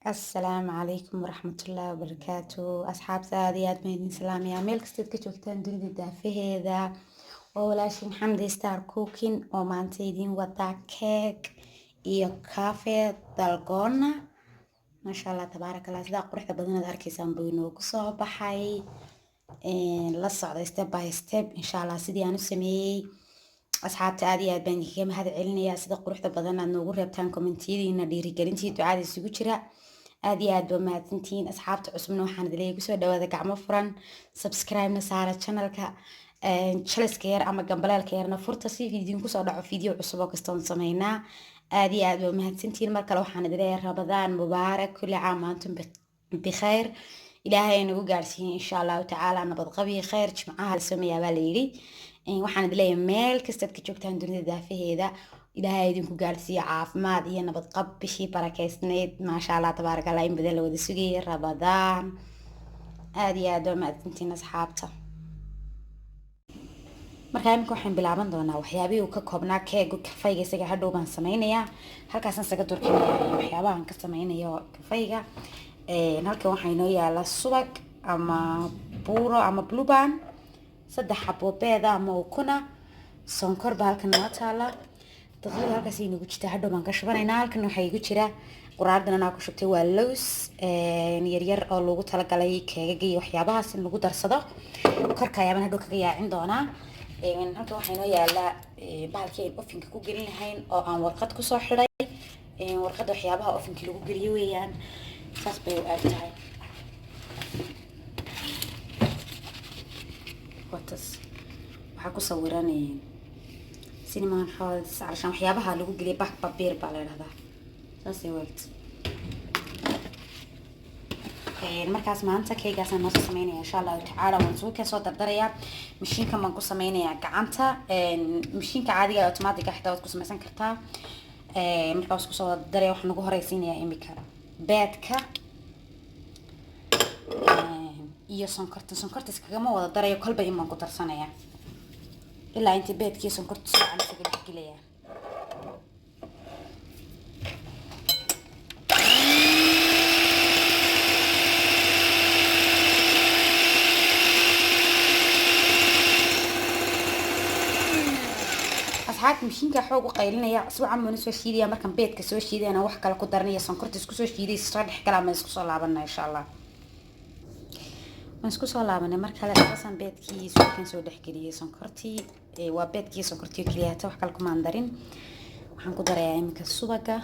Asalaamu calaykum waraxmatullaahi wabarakaatu. Asxaabta, aad iyo aad baan idin salaamayaa meel kastaad ka joogtaan dunida daafaheeda. Waa walaashin Xamdi Star Cooking oo maanta idiin wadaa keeg iyo coffee dalgona. Maasha Allah, tabaaraka Allah, sidaa quruxda badan aad arkaysaan buu inoogu soo baxay. La socda step by step, insha Allah, sidii aan u sameeyey. Asxaabta, aad iyo aad baan idinkaga mahad celinayaa sida quruxda badan aad noogu reebtaan commentiyadiina, dhiirigelintii, ducada isugu jira. Aad iyo aad baa mahadsantihiin. Asxaabta cusubna waxaan idin leeyahay kusoo dhawaada gacmo furan, subscribe-na saara channelka, jaliska yar ama gambaleelka yarna furta si idinku soo dhaco video cusub oo kastoon sameynaa. Aad iyo aad baa mahadsantihiin. Mar kale waxaan idin leeyahay Ramadaan mubaarak, kulli caam antum bikhayr. Ilaahay nagu gaarsiiyey, insha Allahu tacaala, nabadqabi khayr. Jimcaha la soomayaa baa la yidhi. Waxaan idin leeyahay meel kastaad ka joogtaan dunida daafaheeda, Ilaahay idinku gaarsiiyo caafimaad iyo nabadqab bishii barakeysneyd. Maasha Allah, tabaaraka Allah, in badan la wada sugayay Ramadaan. Aad iyo aad waa mahadsantiin, asxaabta. Markaa iminka waxaan bilaaban doonaa waxyaabihii uu ka koobnaa keegu. Kafayga isaga hadhow baan sameynayaa, halkaasaan isaga durkinaya waxyaabahan ka sameynayo kafayga. Halkan waxaa inoo yaala subag ama buuro ama blueband, 3 xabo beeda ama ukuna, sonkor baa halkan noo taala, daqiiqda halkaas inagu jirta, hadhow baan ka shubanaynaa. Halkan waxaa igu jira quraardan anaa ku shubtay, waa lows yaryar oo loogu talagalay keegaga iyo waxyaabahaas in lagu darsado. Korka ayaabaan hadhow kaga yaacin doonaa. Halkan waxaa inoo yaala bahalkii aan ovenka ku gelin lahayn oo aan warqad kusoo xidhay. Warqadda waxyaabaha ovenka lagu geliyo weeyaan, saas bay u eg tahay. Watas waxaa ku sawiran cinnamon rolls, calashaan waxyaabaha lagu geliya back paper baa la yidhahdaa, saasay u egta. Markaas maanta keegaasaan noosoo sameynaya, insha Allahu tacaala. Waan isugu kee soo dardarayaa. Mashiinkan baan ku sameynayaa gacanta, mashiinka caadiga automatic xitaa waad ku sameysan kartaa. Markaa isku soo dardaraya. Waxaan ugu horeysiinayaa imika beedka iyo sonkorta. Sonkorta iskagama wada darayo, kolba in baan ku darsanaya ilaa inta beedka iyo sonkorta si fiican isaga dhexgelaya. Asxaabta, mashiinka xoog u qaylinaya, si wacan baan usoo shiidaya. Markaan beedka soo shiidayana wax kale ku daranaya, sonkorta isku soo shiiday, soo dhexgalaa, maan isku soo laabana, insha Allah. Waan isku soo laabanay mar kale. Saasaan beedkii suukan soo dhexgeliyey sonkortii. Waa beedkii sonkortii oo keliya hata, wax kale kumaan darin. Waxaan ku darayaa iminka subaga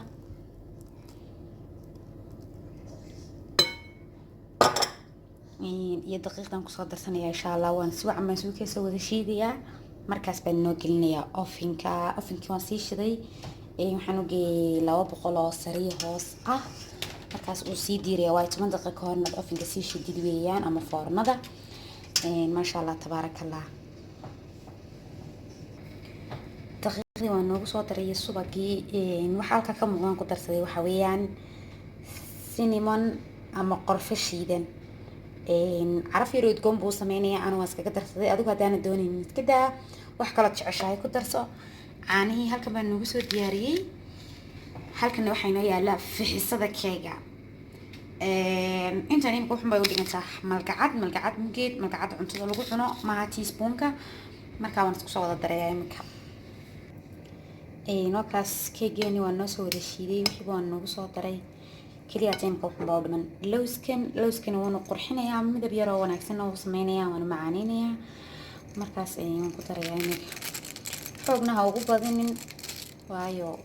iyo daqiiqdan kusoo darsanaya, insha Allah. Waan si wacan baan suuka soo wada shiidayaa, markaas baan inoo gelinayaa ovenka. Ovenkii waan sii shiday, waxaan u geeyey 200 oo sariir hoos ah. Markaas uu sii diiraya, waayo 10 daqiiqo ka hor inaad ovenka sii shidid weeyaan ama foornada. Maasha Allah, tabaaraka Allah. Daqiiqdii waan noogu soo daray subagii. Waxa halka ka muuqdan ku darsaday waxa weeyaan cinnamon ama qorfo shiidan. Caraf yar oo udgoon buu sameynaya, anu waan iskaga darsaday. Adigu haddaana doonaynin iska daa, wax kalood jeceshahay ku darso. Caanihii halkan baan noogu soo diyaariyey. Halkana waxaa inoo yaala fixisada keega. Intan imika wuxun bay u dhigantaa malgacad, malgacad mugeed, malgacad cuntada lagu cuno maaha, teaspoonka. Markaa waan isku soo wada darayaa imika. Nookaas keegeeni waan noo soo wada shiiday, wixiiba waan noogu soo daray. Keliya imika wuxun baa u dhiman lowskan. Lowskana waanu qurxinayaa, midab yar oo wanaagsan oo sameynayaa, waanu macaaneynayaa. Markaas waan ku darayaa imika. Xoogna ha ugu badinin, waayo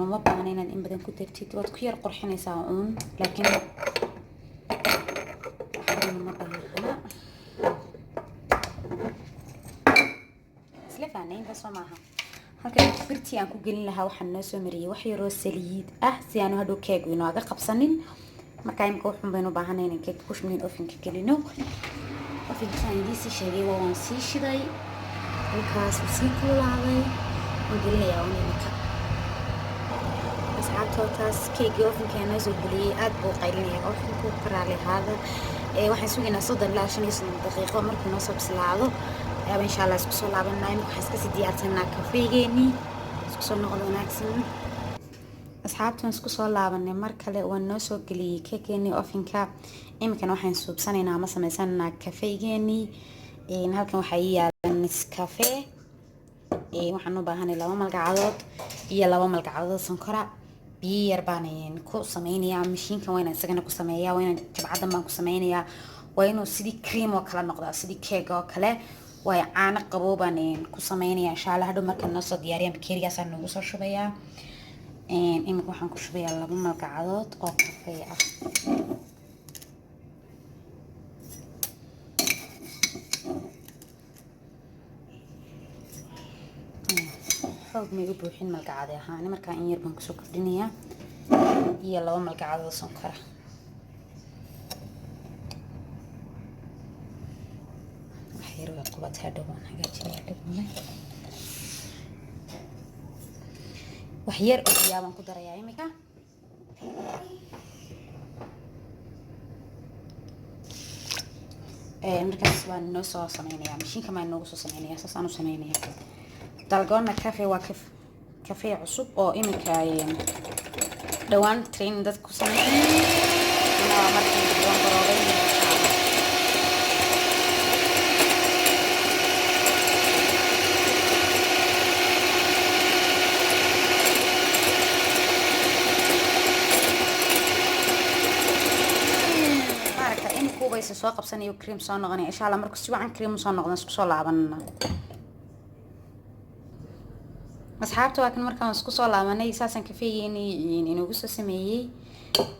uma baahna inaad in badan ku dartid. Waad ku yar qurxinaysaa uun, laakiin waxbadan uma baahna. Isla fahnaynba soo maaha? Halkan birtii aan ku gelin lahaa waxaan noo soo mariyey wax yaroo saliid ah si aanu hadhow keegu inooga qabsanin. Markaa imika wuxun baynu u baahanay inaan keega ku shubnayn, ovenka gelino. Ovenka saan idiin sii sheegay waa waan sii shiday, halkaas uu sii kululaaday, waan gelinayaa un imika. Asxaabta, taas keegii ovenka noo soo geliyey. Aad buu qaylinaya ovenku, ka raali ahaada. Waxaan sugaynaa 30 ilaa 35 daqiiqo. Markuu noo soo bislaado ayaaba, insha Allah, isku soo laabanaa. Imika waxaan iska sii diyaarsanaa kafeygeenii. Isku soo noqdo wanaagsan. Asxaabtan, isku soo laabanay mar kale. Waan noo soo geliyey keekeenii ovenka. Iminkana waxaan suubsanaynaa ama sameysanaynaa kafeygeenii. Halkan waxaa ii yaala Nescafe. Waxaan u baahanay 2 malgacadood iyo 2 malgacadood sonkora. Biyo yar baan ku sameynayaa mashiinkan. Waa inaan isagana ku sameeyaa, waa inaan jabcadan baan ku sameynayaa. Waa inuu sidii cream oo kale noqdaa, sidii keeg oo kale. Waayo, caano qabow baan ku sameynaya. Insha Allah, hadhow markaan noo soo diyaariyaan, bakeerigaasaan noogu soo shubayaa. Iminka waxaan ku shubayaa 2 malgacadood oo kafee ah. Xoog may u buuxin malgacadi ahaan, markaa in yar baan kusoo kordhinayaa, iyo 2 malgacadood sonkora. Wax yar way qubatay, hadhow waan hagaajinaya dhibmale. Wax yar oo biyaa baan ku darayaa imika. Markaas waan noo soo sameynayaa mashiinka, maan noogu soo sameynaya, saasaan u sameynaya. Dalgona cafe waa cafe cusub oo iminka dhawaan training dadka ku sameeyay. Waa markii dhawaan baroobay, insha Allah. Maaragta, imikuuba isa soo qabsanayo, cream soo noqonaya. Insha Allah, markuu si wacan cream soo noqdan, isku soo laabanana. Asxaabta, waa kan markaan isku soo laabanay. Saasaan kafeegeeni inoogu soo sameeyey.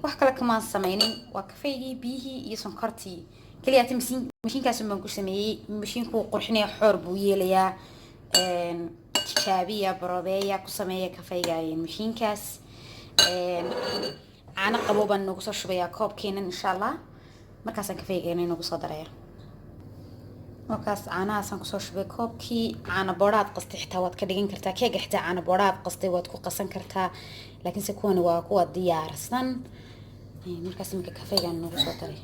Wax kale kamaan sameynin, waa kafeygii, biyihii iyo sonkortii keliyaata. Mashiinkaas baan ku sameeyey. Mashiinku wuu qurxinaya, xoor buu yeelayaa. Tijaabiya, barobeeya, ku sameeya kafeyga mashiinkaas. Caano qabow baan noogu soo shubayaa koobkeenan, insha Allah. Markaasaan kafeygeena inoogu soo daraya. Markaas caanahaasaan kusoo shubay koobkii. Caano booraad qastay xitaa waad ka dhigan kartaa keega, xitaa caano booraad qastay waad ku qasan kartaa, laakiinse kuwani waa kuwa diyaarsan. Markaas iminka kafeygaan noogu soo daray.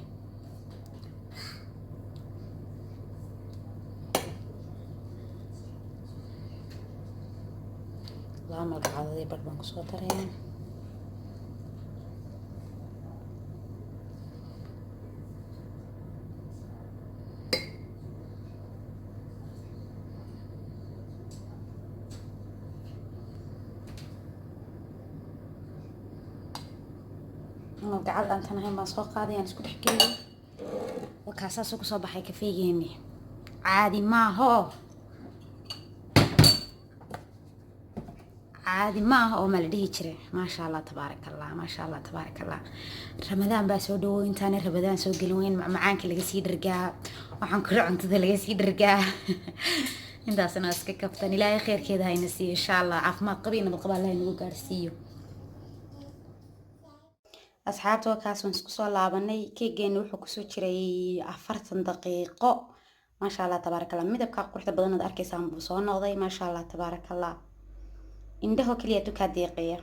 2 malgacadood iyo badh baan kusoo darayaa. Malgacad aan tan ahayn baan soo qaaday, aan isku dhex geliyay. Wakaasaasuu kusoo baxay kafeegeeni. Caadi maaho, caadi maaha oo ma la dhihi jiray. Maasha Allah, tabaaraka Allah, maasha Allah, tabaaraka Allah. Ramadaan baa soo dhawow. Intaana Ramadaan soo gelin weyn, macmacaanka laga sii dhargaa, waxaan kula cuntada laga sii dhargaa. Intaasna iska kaftan. Ilaahay kheyrkeeda hayna siiyo, insha Allah. Caafimaad qabi, nabad qaba Allah inagu gaarsiiyo. Asxaabta, waa kaas, waan isku soo laabanay. Keegeena wuxuu kusoo jiray 40 daqiiqo. Maasha Allah, tabaaraka Allah. Midabka quruxda badan aad arkaysaan buu soo noqday. Maasha Allah, tabaaraka Allah. Indhahoo keliya dukaa deeqaya.